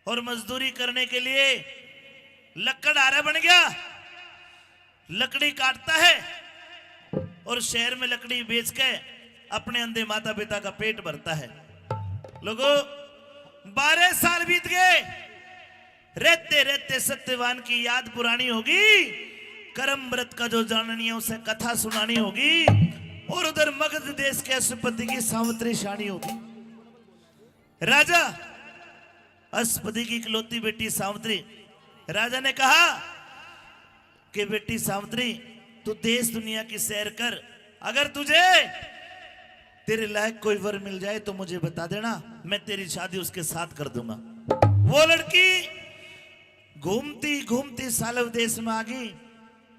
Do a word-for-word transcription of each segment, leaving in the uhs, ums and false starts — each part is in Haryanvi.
और मजदूरी करने के लिए लकड़हारा बन गया, लकड़ी काटता है और शहर में लकड़ी बेच के अपने अंधे माता पिता का पेट भरता है। लोगों, बारह साल बीत गए, रहते रहते सत्यवान की याद पुरानी होगी, कर्म व्रत का जो जाननी है उसे कथा सुनानी होगी, और उधर मगध देश के अश्वपति की सावित्री शानी होगी। राजा अश्वपति की इकलौती बेटी सावित्री, राजा ने कहा कि बेटी सावित्री, तू देश दुनिया की सैर कर, अगर तुझे तेरे लायक कोई वर मिल जाए तो मुझे बता देना, मैं तेरी शादी उसके साथ कर दूंगा। वो लड़की घूमती घूमती सालव देश में आ गई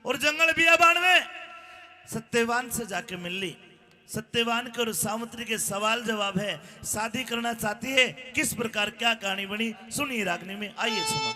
और जंगल बियाबान में सत्यवान से जाके मिल ली। सत्यवान के और सावित्री के सवाल जवाब है, शादी करना चाहती है, किस प्रकार क्या कहानी बनी, सुनिए रागनी में, आइए सुनो।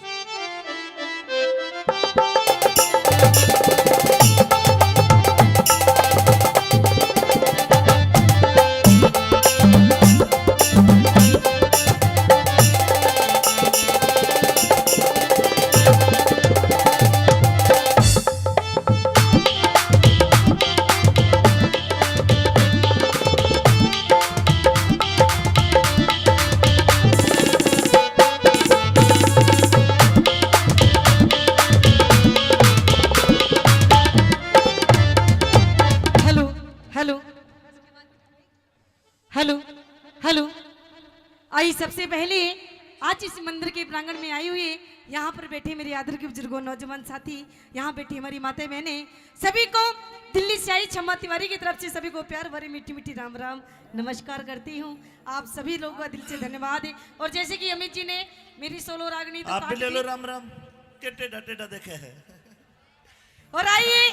Hello, hello, hello, hello. आई, सबसे पहले आज इस मंदिर के प्रांगण में आई हुई, यहाँ पर बैठे मेरे आदर के बुजुर्गों, नौजवान साथी, यहाँ बैठी हमारी माता बहनें, सभी को दिल्ली से आई छम्मा तिवारी की तरफ से सभी को प्यार भरे मीठी मीठी राम राम, नमस्कार करती हूँ। आप सभी लोगों का दिल से धन्यवाद है। और जैसे कि अमित जी ने मेरी सोलो रागनी तो आप भी काट ले लो दी। राम राम, के टेढ़ा टेढ़ा देखे है। और आइए,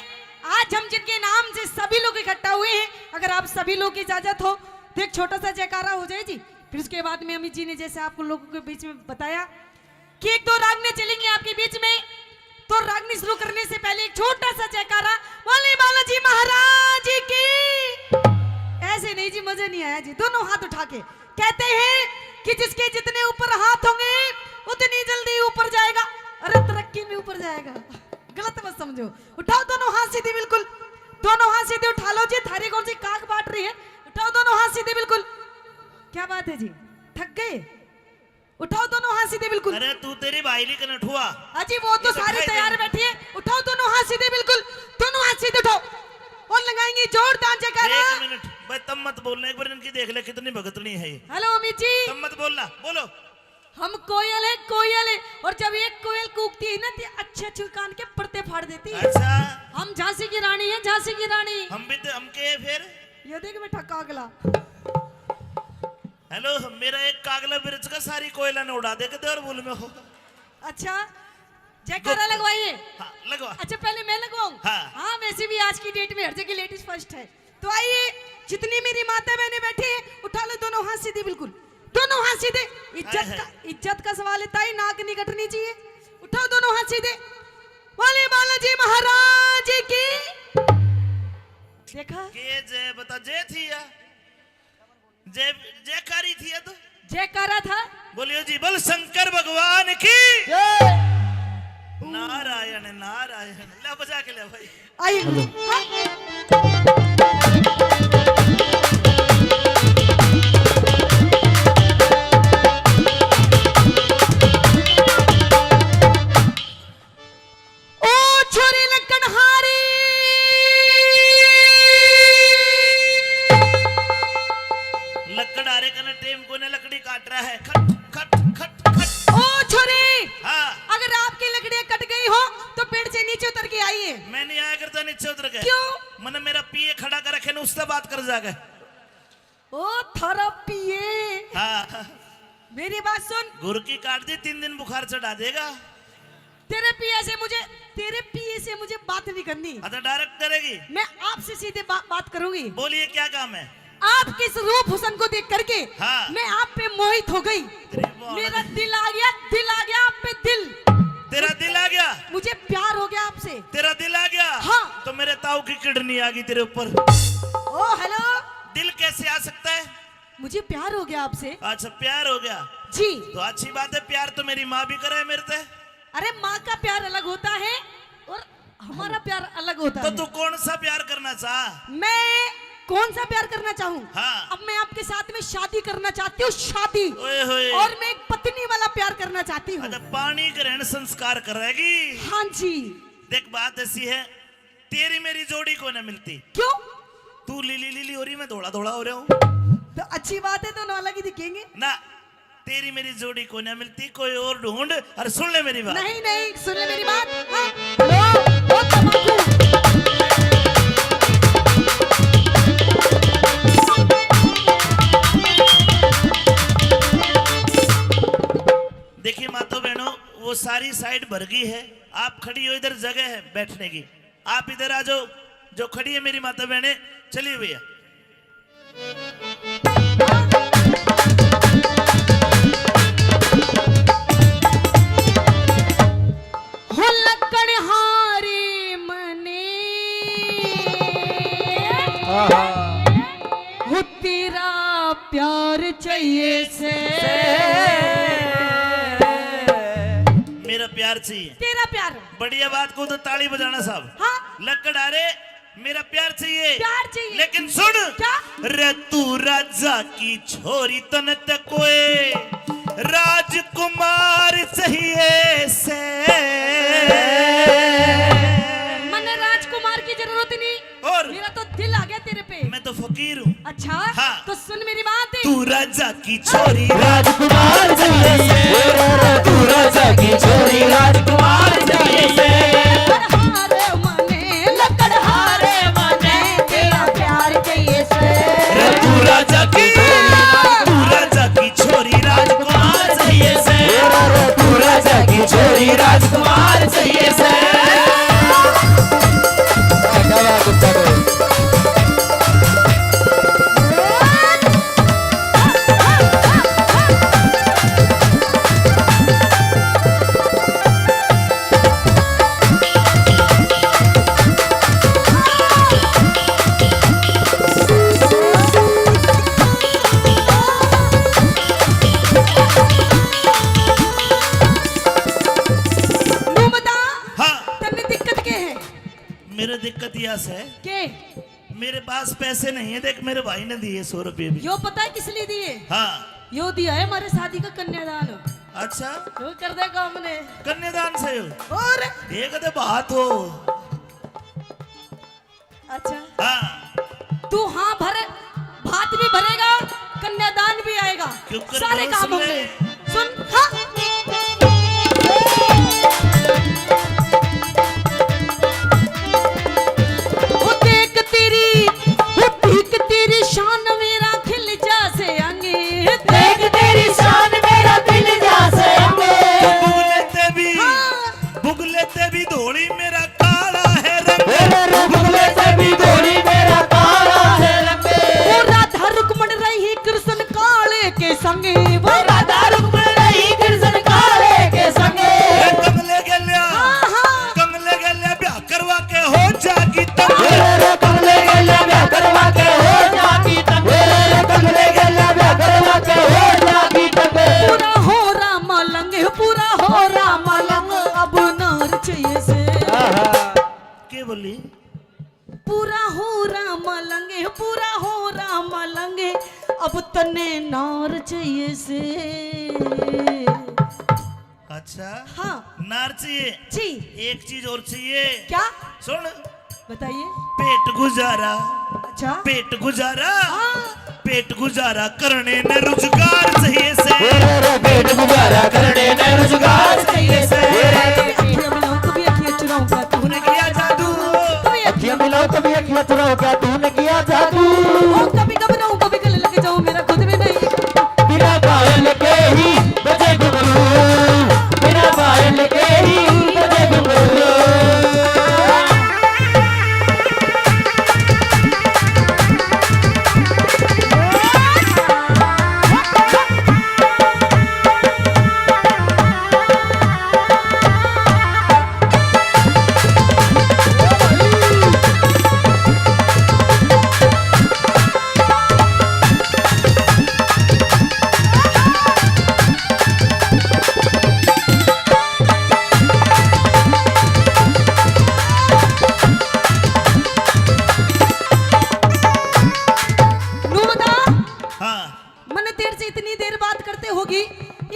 आज हम जिनके नाम से सभी लोग इकट्ठा हुए हैं, अगर आप सभी लोग की इजाजत हो तो एक छोटा सा जयकारा हो जाए जी। फिर उसके बाद में अमित जी ने जैसे आप लोगों के बीच में बताया कि एक दो रागनी चलेंगी आपके बीच में, तो रागनी शुरू करने से पहले एक छोटा सा जयकारा, बोले बालाजी महाराज की। ऐसे नहीं जी, मजा नहीं आया जी। दोनों हाथ उठा के कहते हैं कि जिसके जितने ऊपर हाथ होंगे उतनी जल्दी ऊपर जाएगा। अरे, तरक्की में ऊपर जाएगा, गलत मत समझो। उठाओ दोनों हाथ सीधे, बिल्कुल दोनों हाथ सीधे उठा लो जी। थारी कौन सी काक बाट रही है? उठाओ दोनों हाथ सीधे, बिल्कुल। क्या बात है जी, थक गए? उठाओ दोनों हाथ सीधे, बिल्कुल। अरे तू तेरी भाई ली कने उठवा। अजी, वो तो ये तो सारी खाई तैयार दे। बैठी है। उठाओ दोनों हाथ सीधे, बिल्कुल, दोनों हाथ सीधे उठाओ। और लगाएंगे जोरदार जयकारा। एक मिनट भाई, तब मत बोलना, एक बार इनकी देख ले कितनी भगतनी है ये। हेलो अमित जी। तब मत बोलना, बोलो। हम कोयल है, कोयल है। और जब एक कोयल कूकती है ना, तो अच्छे अच्छे कान के पर्दे फाड़ देती है। अच्छा। हम झांसी की रानी है, झांसी की रानी। हम भी तो, हम के फिर? ये देख, मैं ठक्का अगला। हेलो, मेरा एक कागला बिरच का सारी कोयला ने उड़ा दे, कदे और बोल में हो। अच्छा, जयकारा गुप्त। लगवाइए। हाँ, लगवा। अच्छा, पहले मैं लगवाऊं? हाँ। हाँ, वैसे भी आज की डेट में हर जगह लेडीज फर्स्ट है। तो आइए, जितनी मेरी माता बहनें बैठी हैं, उठा लो दोनों हाथ सीधे, बिल्कुल दोनों हाथ सीधे। इज्जत हाय, का, हाय। इज्जत का सवाल है ताई, नाक नहीं कटनी चाहिए। उठाओ दोनों हाथ सीधे। बोले बालाजी महाराज की। देखा? के जय बता, जय थी या? जय, जयकारी थी या तो? जयकारा था। बोलियो जी, बोल शंकर भगवान की। जय। नारायण, नारायण। ले बजा के ले भाई। आई। हेलो। हाँ। ओ छोरी लकड़हारी। लकड़हारे कने टेम कोने, लकड़ी काट रहा है। खट, खट, खट, खट। ओ छोरी, हाँ। अगर आपकी लकड़ियां कट गई हो तो पेड़ से नीचे उतर के आइए। मैं नहीं आया करता नीचे उतर के। क्यों? मैंने मेरा पीए खड़ा कर रखे ने, उससे बात कर जाके। ओ थारा पीए। हाँ। मेरी बात सुन। घुरकी काट दी, तीन दिन बुखार चढ़ा देगा। तेरे पीए से मुझे, तेरे पीए से मुझे बात नहीं करनी। अच्छा, डायरेक्ट करेगी? मैं आपसे सीधे बा-, बात करूंगी। बोलिए, क्या काम है? आपके इस रूप हुस्न को देख करके हाँ। मैं आप पे मोहित हो गई। तेरी बात। मेरा दिल आ गया, दिल आ गया आप पे, दिल। तेरा दिल आ गया? मुझे प्यार हो गया आपसे। तेरा दिल आ गया? हाँ। तो मेरे ताऊ की किडनी आ गई तेरे ऊपर। ओ, हेलो। दिल कैसे आ सकता है? मुझे प्यार हो गया आपसे। अच्छा, प्यार हो गया। जी। तो अच्छी बात है, प्यार तो मेरी माँ भी करे है मेरे ते। अरे, माँ का प्यार अलग होता है और हमारा प्यार अलग होता तो है। तू कौन सा प्यार करना चाह? मैं कौन सा प्यार करना चाहूँ? हाँ। अब मैं आपके साथ में शादी करना चाहती हूँ, शादी। ओए होए। और मैं एक पत्नी वाला प्यार करना चाहती हूँ। अच्छा, पानी ग्रहण संस्कार करेगी? हाँ जी। देख, बात ऐसी है, तेरी मेरी जोड़ी को ना मिलती। क्यों? तू लीली लीली हो रही, मैं धोला धोला हो रहा हूँ। तो अच्छी बात है, दोनों अलग ही दिखेंगे ना। तेरी मेरी जोड़ी को ना मिलती, कोई और ढूंढ। और सुन ले मेरी बात। नहीं, नहीं, सुन ले मेरी बात। हाँ, लो, वो तमाकू। देखिए माता बहनों, वो सारी साइड भर गई है, आप खड़ी हो, इधर जगह है बैठने की। आप इधर आ जाओ, जो खड़ी है मेरी माता बहनें। चलिए भैया। हो लकड़हारे मने, आहा। हो तेरा प्यार चाहिए से। मेरा प्यार चाहिए। तेरा प्यार। बढ़िया बात को तो ताली बजाना साहब। हाँ। लकड़हारे, मेरा प्यार चाहिए। प्यार चाहिए। लेकिन सुन। क्या? रे तू राजा की छोरी, तने ते कोई राजकुमार चाहिए से। मने राजकुमार की जरूरत नहीं। और? मेरा तो दिल आ गया तेरे पे। मैं तो फकीर हूँ। अच्छा, हाँ। तो सुन मेरी बात। तू राजा की छोरी राजकुमार चाहिए से। तू राजा की छोरी राजकुमार चाहिए से। लकड़हारे मने, लकड़हारे मने, तेरा प्यार चाहिए से। रे तू राजा की, तू राजा की छोरी राजकुमार चाहिए से। तू राजा की छोरी राजकुमार चाहिए से। क्या बात है, क्या बात है। नू बता, हाँ। तन्ने दिक्कत के है? मेरे दिक्कत यह है के? मेरे पास पैसे नहीं है, देख मेरे भाई ने दिए सौ रुपये भी। यो पता है किस लिए दिए? हाँ। यो दिया है हमारे शादी का कन्यादान। अच्छा। यो कर दे काम ने। कन्यादान से हो? और? देख दे बात हो। अच्छा। हाँ। तू हाँ भर, भात भी भरेगा, कन्यादान भी आएगा, क्यों कर सारे काम होंगे। सुन, हाँ। वो देख तेरी, वो देख तेरी शान मेरा खिल जा से अंगे। देख तेरी शान मेरा खिल जा से अंगे। बुगले ते भी, हाँ। बुगले ते भी धोली मेरा काला है रंग। ओ रे रे, बुगले से भी धोली मेरा काला है रंग। वो राधा रुक्मण रही कृष्ण काले के संगे। वो राधा रुक्मण रही कृष्ण काले के संगे। ए कमले गेल्या, हाँ, हाँ। कमले गेल्या ब्याह करवा के हो जागी तंग। ओ रे रे, कमले गेल्या ब्याह करवा के हो जागी तंग। ओ रे रे, कमले गेल्या ब्याह करवा के हो जागी तंग। पूरा हो राम लंग, पूरा हो राम लंग, अब नार चाहिए से। आहा। के बोली? पूरा हो राम लंगे, पूरा हो राम लंगे, अब तन्ने नार चाहिए से। अच्छा? हाँ। नार चाहिए? जी। एक चीज और चाहिए। क्या? सुन। बताइए। पेट गुजारा। अच्छा। पेट गुजारा। हाँ। पेट गुजारा करने ने रोजगार चाहिए से। ओ रे रे, पेट गुजारा करने ने रोजगार चाहिए से। अखियां मिलाऊं, कभी अखियां चुराऊं, क्या तूने किया जादू? कभी अखियां मिलाऊं, कभी अखियां चुराऊं, क्या तूने किया जादू? ओ, कभी घबराऊं, कभी गले लग जाऊं, मेरा खुद भी नहीं। बिना पायल के ही बजे घुंघरू, बिना पायल के ही बजे घुंघरू।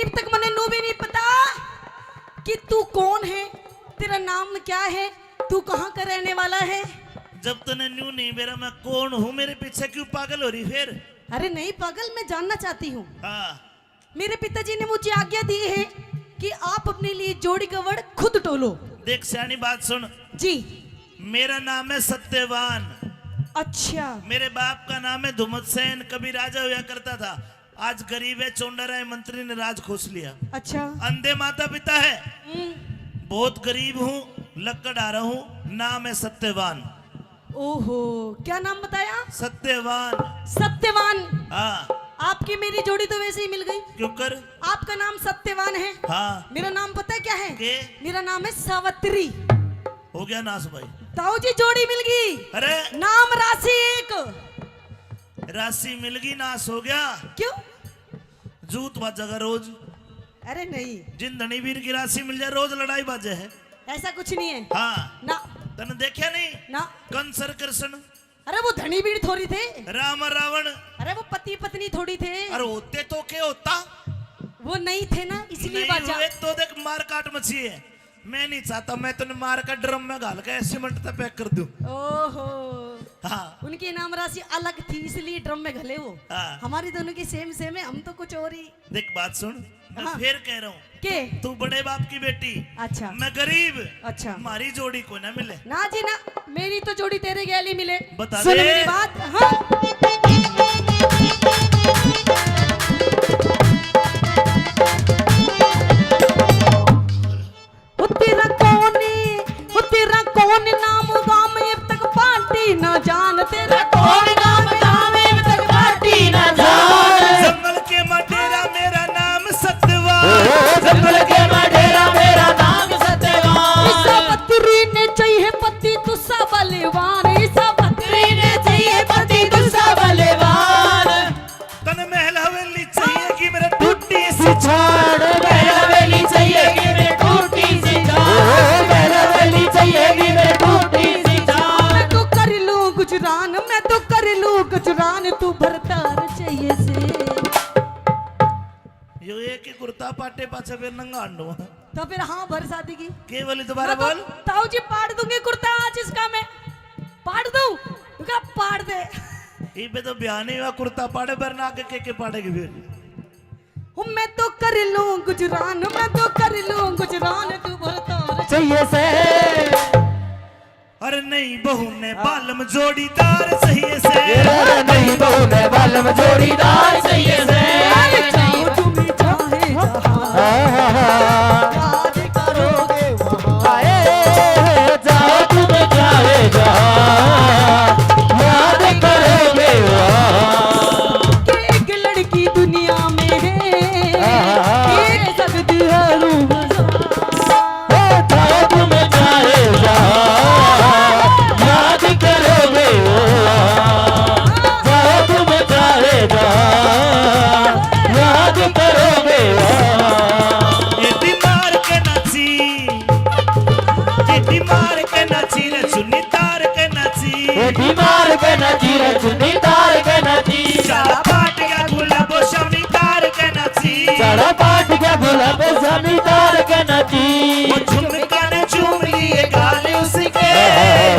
जब तक मैंने नू भी नहीं पता कि तू कौन है, तेरा नाम क्या है, तू कहाँ का रहने वाला है। जब तने न्यू नहीं मेरा मैं कौन हूँ, मेरे पीछे क्यों पागल हो रही फिर? अरे नहीं पागल, मैं जानना चाहती हूँ। हाँ। मेरे पिताजी ने मुझे आज्ञा दी है कि आप अपने लिए जोड़ी का वड़ खुद टोलो। देख सियाणी बात सुन। जी। मेरा नाम है सत्यवान। अच्छा। मेरे बाप का नाम है धुमत सेन, कभी राजा हुआ करता था, आज गरीब है, चोंडा राय मंत्री ने राज खोस लिया। अच्छा। अंधे माता पिता है, हम्म। बहुत गरीब हूँ, लकड़हारा हूँ, नाम है सत्यवान। ओहो, क्या नाम बताया? सत्यवान। सत्यवान। हाँ। आपकी मेरी जोड़ी तो वैसे ही मिल गई। क्यों कर? आपका नाम सत्यवान है। हाँ। मेरा नाम पता है क्या है? के? मेरा नाम है सावित्री। हो गया नाश भाई। ताऊ जी, जोड़ी मिल गई। अरे। नाम राशि एक। राशि मिल गई, नाश हो गया। क्यों? जूत बाजेगा रोज। अरे नहीं। जिन धनी वीर की राशि मिल जाए, रोज लड़ाई बाजे है। ऐसा कुछ नहीं है। हाँ। ना। तने देखा नहीं? ना। कंस और कृष्ण। अरे वो धनी वीर थोड़ी थे। राम और रावण। अरे वो पति पत्नी थोड़ी थे। अरे होते तो क्या होता? वो नहीं थे ना, इसलिए नहीं बाजा। हुए तो देख मार काट मची है। मैं नहीं चाहता, मैं तन्ने मार के ड्रम में घाल के सीमेंट तक पैक कर दूं। ओहो। हाँ। उनकी इनाम राशि अलग थी, इसलिए ड्रम में घले वो। हाँ। हमारी दोनों की सेम सेम है, हम तो कुछ और ही। देख बात सुन, मैं हाँ। फिर कह रहा हूँ, के? तू बड़े बाप की बेटी, अच्छा। मैं गरीब, अच्छा। हमारी जोड़ी को ना मिले। ना जी ना, मेरी तो जोड़ी तेरे गैल ही मिले। बता सुन दे। मेरी बात, हाँ। वो तेरा कौन, वो तेरा कौन नाम गाम, अब तक पार्टी ना जान। तेरा कौन नाम गाम, अब तक पार्टी ना जान। जंगल के माँ डेरा, मेरा नाम सत्यवान। जंगल के माँ डेरा, मेरा नाम सत्यवान। इसा बकरी ने चाहिए पति, तू सा बलवान। इसा बकरी ने चाहिए पति, तू सा बलवान। तन महल हवेली चाहिए कि मेरे टूटी सी छाड़। महल हवेली चाहिए कि मेरे टूटी सी छाड़। महल हवेली चाहिए कि मेरे टूटी सी छाड़। मैं तो कर लूं गुजरान, मैं तो कर लूं गुजरान, तू भरतार चाहिए से। यो एक ही कुर्ता पाटे पाछे फिर नंगा हांडो। तो फिर हाँ भर शादी की। के बोली दोबारा मैं तो बोल। ताऊ जी पाड़ दूंगी कुर्ता आज इसका मैं। पाड़ दूं? तू क्या पाड़ दे। इबे तो ब्याह नहीं हुआ, कुर्ता पाड़े पर ना आगे के के पाड़ेगी फिर। हूँ मैं तो कर लूं गुजरान, मैं तो कर लूं गुजरान, तू भरतार चाहिए से। अरे नहीं बहू ने बालम जोड़ीदार चाहिए से। अरे नहीं बहू ने बालम जोड़ीदार चाहिए से। अरे जाओ तुम चाहे जहां, हाँ, हाँ, हाँ। याद करोगे वहां। आए, जाओ तुम चाहे जहां, याद करोगे वहां। कि एक लड़की दुनिया में है, हाँ, हाँ, हाँ। ये जग दिहाड़ू मजा। ओ जाओ तुम चाहे जहां, याद करोगे वहां। जाओ तुम चाहे जहां, याद करोगे वहां। ये बीमार के नाची, ये बीमार के नाची रे चुन्नी तार के नाची। ए बीमार के नाची रे चुन्नी तार के नाची। सारा पाट गया गुलाबो शामी तार के नाची। सारा पाट गया गुलाबो शामी तार के नाची। वो झुमका ने चूम लिए गाल उसके।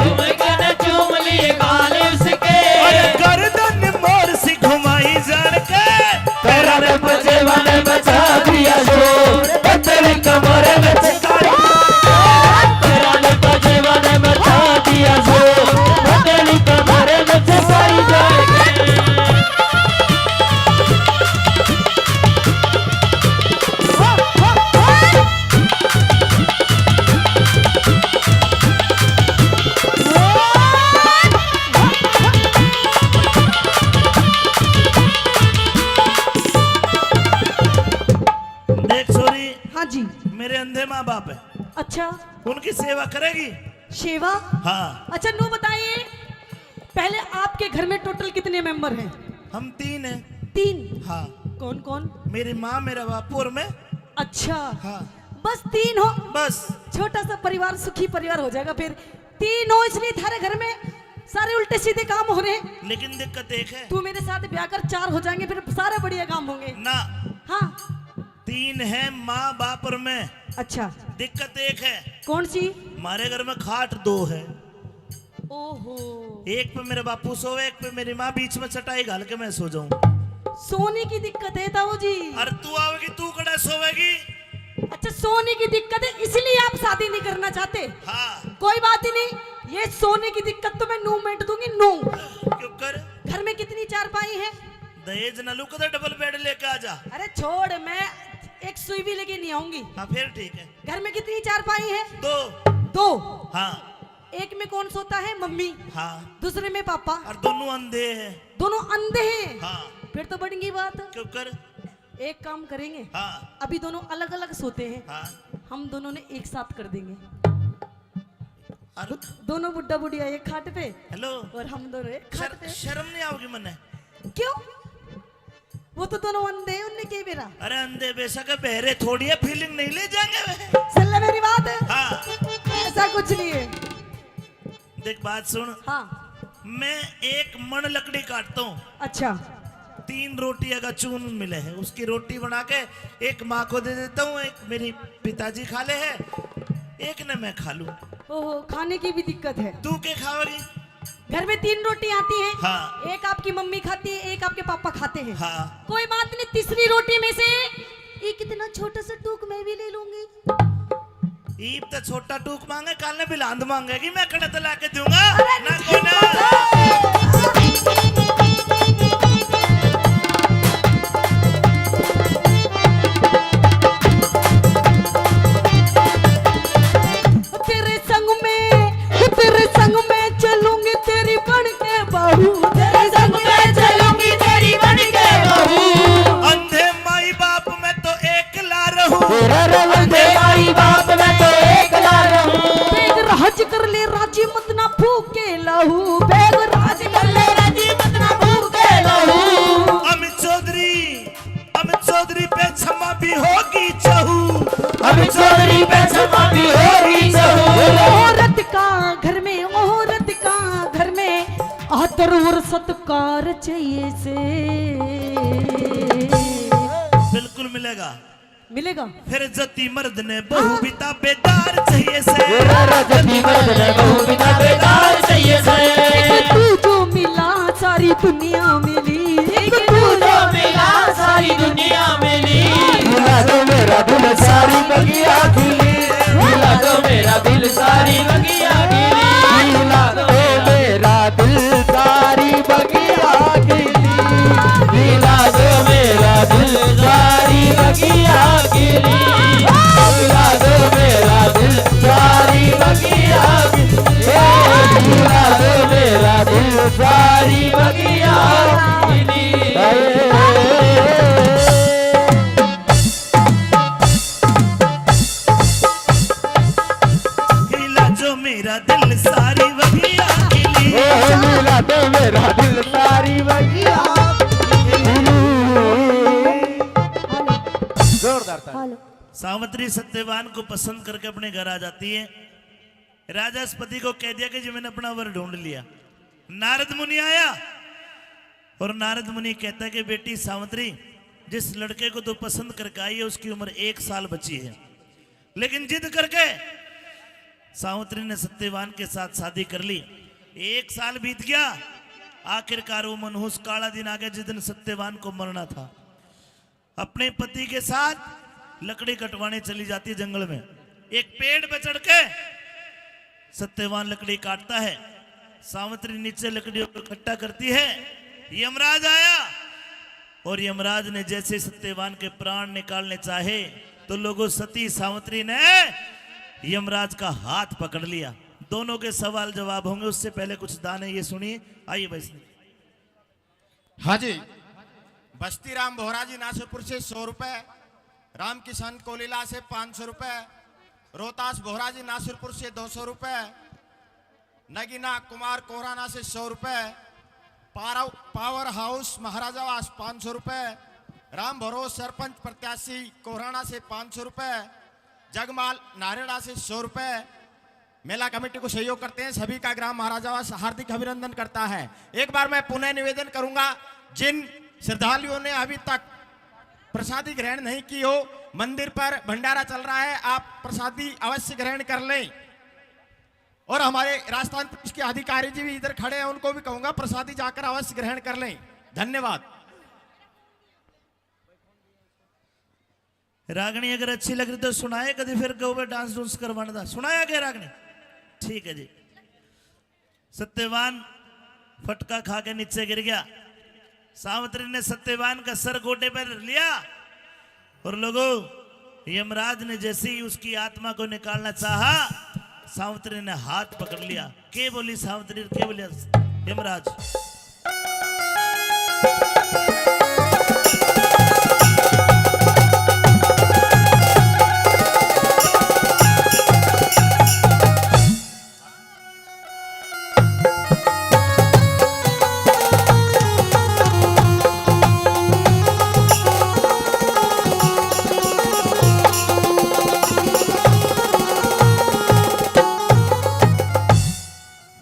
झुमका ने चूम लिए गाल उसके। अरे गर्दन मोर सी घुमाई जान के। पैरा ने पजेवा ने मचा दिया शोर, पतली कमर में चिकारी। पैरा ने पजेवा ने मचा दिया शोर, पतली कमर में चिकारी जाएगी। देख छोरी, हाँ जी। मेरे अंधे माँ बाप है। अच्छा। उनकी सेवा करेगी? सेवा? हाँ। अच्छा, नू बताइए, पहले आपके घर में टोटल कितने मेंबर हैं? हम तीन हैं। तीन? हाँ। कौन कौन? मेरी माँ, मेरा बापू और मैं। अच्छा। हाँ। बस तीन हो? बस। छोटा सा परिवार, सुखी परिवार हो जाएगा फिर। तीन हो, इसलिए थारे घर में सारे उल्टे सीधे काम हो रहे हैं। लेकिन दिक्कत एक है। तू मेरे साथ ब्याह कर, चार हो जाएंगे, फिर सारे बढ़िया काम होंगे। ना। हाँ। तीन है, माँ, बाप और मैं। अच्छा। दिक्कत एक है। कौन सी? हमारे घर में खाट दो है। ओहो। एक पे मेरे बापू सोवे, एक पे मेरी माँ, बीच में चटाई घाल के मैं सो जाऊं। सोने की दिक्कत है ताऊ जी। अरे तू आवेगी, तू कड़ा सोवेगी? अच्छा, सोने की दिक्कत है, इसलिए आप शादी नहीं करना चाहते? हाँ। कोई बात ही नहीं, ये सोने की दिक्कत तो मैं नू मेट दूंगी, नू। क्यों कर? घर में कितनी चारपाई है? दहेज न लू, कदे डबल बेड लेके आ जा। अरे छोड़, मैं एक सुई भी लेके नहीं आऊंगी। हाँ, फिर ठीक है। घर में कितनी चारपाई है? दो। दो? हाँ। एक में कौन सोता है? मम्मी। हाँ। दूसरे में पापा। और दोनों अंधे हैं। दोनों अंधे हैं? हाँ। फिर तो बन गई बात। क्यों कर? एक काम करेंगे। हाँ। अभी दोनों अलग अलग सोते हैं। हाँ। हम दोनों ने एक साथ कर देंगे। और दोनों बुड्ढा बुढ़िया एक खाट पे। हेलो। और हम दोनों एक खाट शर-, पे। शर्म नहीं आओगी मन्ने? क्यों? वो तो दोनों अंधे हैं, उनने के बेरा। अरे अंधे बेशक है, बहरे थोड़ी है, फीलिंग नहीं ले जाएंगे वे। सुन ले मेरी बात। हाँ। ऐसा कुछ नहीं है। देख बात सुन। हाँ। मैं एक मण लकड़ी काटता हूँ। अच्छा। तीन रोटियां का चून मिले है, उसकी रोटी बना के एक माँ को दे देता हूँ, एक मेरी पिताजी खा ले है, एक ने मैं खा लूँ। ओहो, खाने की भी दिक्कत है। तू क्या खाओगी? घर में तीन रोटी आती हैं। हाँ। एक आपकी मम्मी खाती है, एक आपके पापा खाते हैं। हाँ। कोई बात नहीं, तीसरी रोटी में से एक इतना छोटा सा टूक मैं भी ले लूंगी। ईब तो छोटा टूक मांगे, काल ने बिलांद मांगेगी, मैं कड़े तो लाके दूंगा। अरे ना कोई ना। तेरे संग में, तेरे संग में चलूंगी तेरी बन के बहू। तेरे संग में चलूंगी तेरी बन के बहू। अंधे माई बाप में तो एकला रहूं। तेरे अंधे माई बाप में तो एकला रहूं। बेग राज कर ले राजी, मत ना फूके लहू। बेग राज कर ले राजी, मत ना फूके लहू। अमित चौधरी, अमित चौधरी पे क्षमा भी होगी चहू। अमित चौधरी पे क्षमा भी होगी चहू। औरत का घर में, औरत का घर में आदर और सत्कार चाहिए से। बिल्कुल मिलेगा। मिलेगा। फिर जति मर्द ने बहू भी ताबेदार चाहिए से। जति मर्द ने बहू भी ताबेदार चाहिए से। एक तू जो मिला सारी दुनिया मिली। एक तू जो मिला सारी दुनिया मिली। मिला दो मेरा दिल सारी बगिया खिली। मिला दो मेरा दिल सारी बगिया खिली। मिला दो मेरा दिल सारी बगिया खिली। मिला दो मेरा दिल सारी बगिया खिली। मिला दो मेरा दिल सारी बगिया खिली। मिला दो मेरा दिल सारी बगिया खिली। हिला जो मेरा दिल सारी बगिया खिली। ओ, हिला दो मेरा दिल सारी बगिया। जोरदार ताली। हेलो। सावित्री सत्यवान को पसंद करके अपने घर आ जाती है। राजा इस पति को कह दिया कि जी मैंने अपना वर ढूंढ लिया। नारद मुनि आया और नारद मुनि कहता है कि बेटी सावित्री, जिस लड़के को तू पसंद करके आई है उसकी उम्र एक साल बची है, लेकिन जिद करके सावित्री ने सत्यवान के साथ शादी कर ली। एक साल बीत गया, आखिरकार वो मनहूस काला दिन आ गया जिस दिन सत्यवान को मरना था। अपने पति के साथ लकड़ी कटवाने चली जाती है जंगल में। एक पेड़ पे चढ़ के सत्यवान लकड़ी काटता है। सावित्री नीचे लकड़ियों को इकट्ठा करती है। यमराज आया और यमराज ने जैसे सत्यवान के प्राण निकालने चाहे तो लोगों, सती सावित्री ने यमराज का हाथ पकड़ लिया। दोनों के सवाल जवाब होंगे, उससे पहले कुछ दान है, ये सुनिए। आइए भाई साहब। हाँ जी, बस्ती राम भोरा जी नासिरपुर से सौ रुपए, राम किशन कोलीला से पाँच सौ रुपए, रोहतास भोरा जी नासिरपुर से दो सौ रुपए, नगीना कुमार कोहराना से सौ रुपए, पारव-, पावर हाउस महाराजावास पाँच सौ रुपए, राम भरोस सरपंच प्रत्याशी कोहराना से पाँच सौ रुपए, जगमाल नारेड़ा से सौ रुपए, मेला कमेटी को सहयोग करते हैं, सभी का ग्राम महाराजावास हार्दिक अभिनंदन करता है। एक बार मैं पुनः निवेदन करूंगा, जिन श्रद्धालुओं ने अभी तक प्रसादी ग्रहण नहीं की हो, मंदिर पर भंडारा चल रहा है, आप प्रसादी अवश्य ग्रहण कर लें। और हमारे राजस्थान पुलिस के अधिकारी जी भी इधर खड़े हैं, उनको भी कहूंगा प्रसादी जाकर अवश्य ग्रहण कर लें। धन्यवाद। रागनी अगर अच्छी लग रही तो सुनाए, कभी फिर गए डांस डूंस करवाने दा। सुनाया क्या रागनी? ठीक है जी। सत्यवान फटका खा के नीचे गिर गया। सावित्री ने सत्यवान का सर गोडे पर धर लिया और लोगों, यमराज ने जैसे ही उसकी आत्मा को निकालना चाहा, सावित्री ने हाथ पकड़ लिया। के बोली सावित्री, के बोलिया यमराज?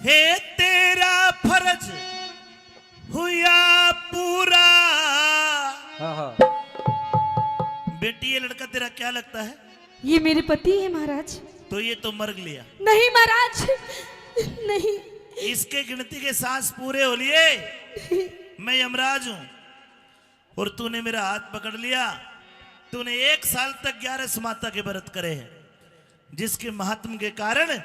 हे तेरा फर्ज हुआ पूरा। हाँ, हाँ। बेटी, ये लड़का तेरा क्या लगता है? ये मेरे पति है महाराज। तो ये तो मर लिया। नहीं महाराज, नहीं। इसके गिनती के सांस पूरे हो लिए। मैं यमराज हूँ और तूने मेरा हाथ पकड़ लिया। तूने एक साल तक ग्यारस माता के व्रत करे हैं, जिसके महात्म के कारण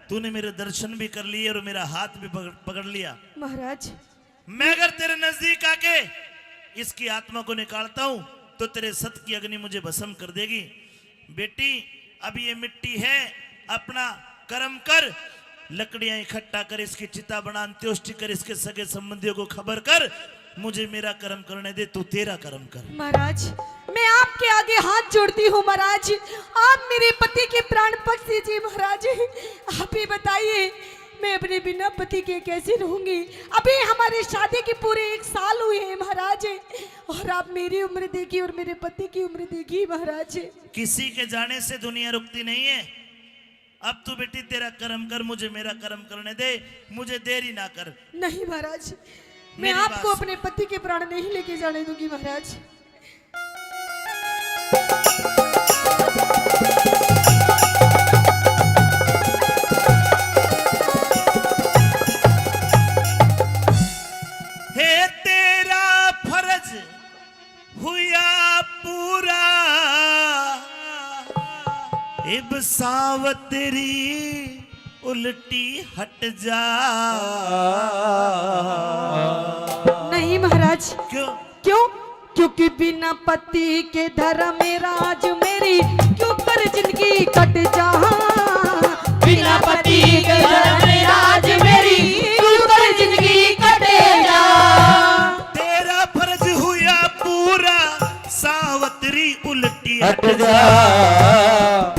तूने मेरे दर्शन भी कर लिए और मेरा हाथ भी पकड़, पकड़ लिया। महाराज, मैं अगर तेरे नजदीक आके इसकी आत्मा को निकालता हूं तो तेरे सत की अग्नि मुझे भस्म कर देगी। बेटी, अब ये मिट्टी है, अपना कर्म कर, लकड़ियां इकट्ठा कर, इसकी चिता बना, अंत्योष्टि कर, इसके सगे संबंधियों को खबर कर, मुझे मेरा कर्म करने दे, तू तेरा कर्म कर। महाराज, मैं आपके आगे हाथ जोड़ती हूँ महाराज, आप मेरे पति के प्राण बख्श दीजिए महाराज। आप ही बताइए, मैं अपने बिना पति के कैसे रहूंगी? अभी हमारे शादी के पूरे एक साल हुए हैं महाराज, और आप मेरी उम्र देखिए और मेरे पति की उम्र देखिए महाराज। किसी के जाने से दुनिया रुकती नहीं है। अब तू बेटी तेरा कर्म कर, मुझे मेरा कर्म करने दे, मुझे देरी ना कर। नहीं महाराज, मैं मेरी आपको बात सुन। अपने पति के प्राण नहीं लेके जाने दूंगी महाराज। हे तेरा फर्ज हुआ पूरा, इब सावतरी उल्टी हट जा। नहीं महाराज। क्यों? क्यों? क्योंकि बिना पति के धर्मराज मेरी क्यों कर जिंदगी कट जा। बिना पति के धर्मराज मेरी क्यों कर जिंदगी कट जा। तेरा फर्ज हुआ पूरा, सावतरी उल्टी हट जा।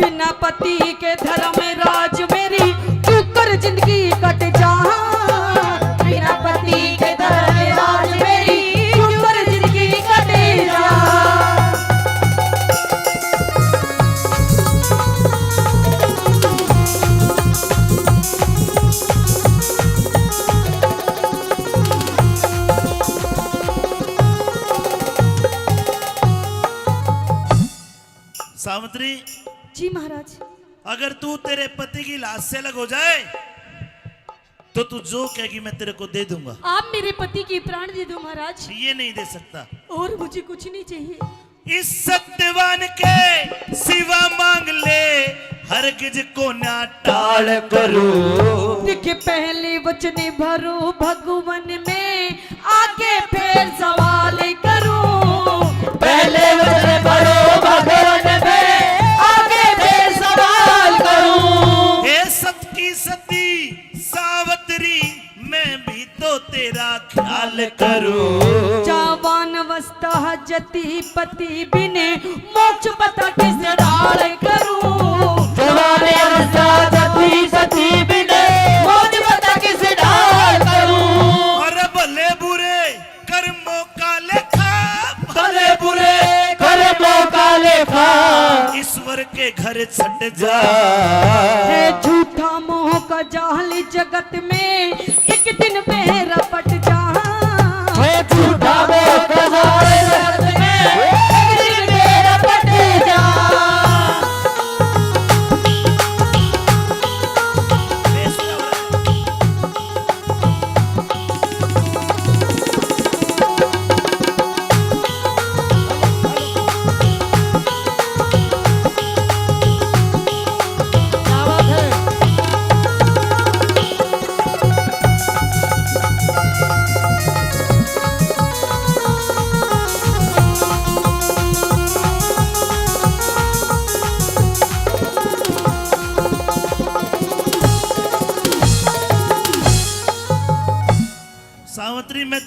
बिना पति के धर्मराज मेरी क्यों कर जिंदगी कट जा। बिना पति के धर्मराज मेरी क्यों कर जिंदगी कट जा। सावित्री। जी महाराज। अगर तू तेरे पति की लाश से अलग हो जाए तो तू जो कहेगी मैं तेरे को दे दूंगा। आप मेरे पति के प्राण दे दो महाराज। ये नहीं दे सकता। और मुझे कुछ नहीं चाहिए। इस सत्यवान के सिवा मांग ले, हरगिज को ना टाल करूं। देख पहले वचन भरो भगवन में, आगे फिर सवाल करूं। पहले वचन भरो भगवन में, आगे फिर सवाल करूं। हे सत की सती सावतरी, मैं भी तो तेरा ख्याल करूं। जवान अवस्था जति पति बिन, मोक्ष पता किस ढाल करूं। जवान अवस्था जति पति बिन, मोक्ष पता किस ढाल करूं। अरे भले बुरे कर्मों का लेखा, भले बुरे कर्मों का लेखा, ईश्वर के घर छट जा। है झूठा मोह का जाल जगत में, एक दिन बेरा पट जा। है झूठा मोह का जाल जगत में, एक दिन बेरा पट जा।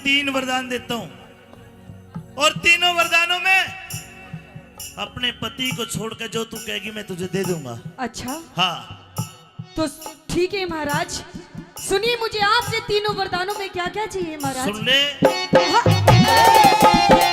तीन वरदान देता हूँ, और तीनों वरदानों में अपने पति को छोड़कर जो तू कहेगी, मैं तुझे दे दूंगा। अच्छा, हाँ। तो ठीक है महाराज, सुनिए, मुझे आपसे तीनों वरदानों में क्या क्या चाहिए महाराज? सुन ले। हाँ।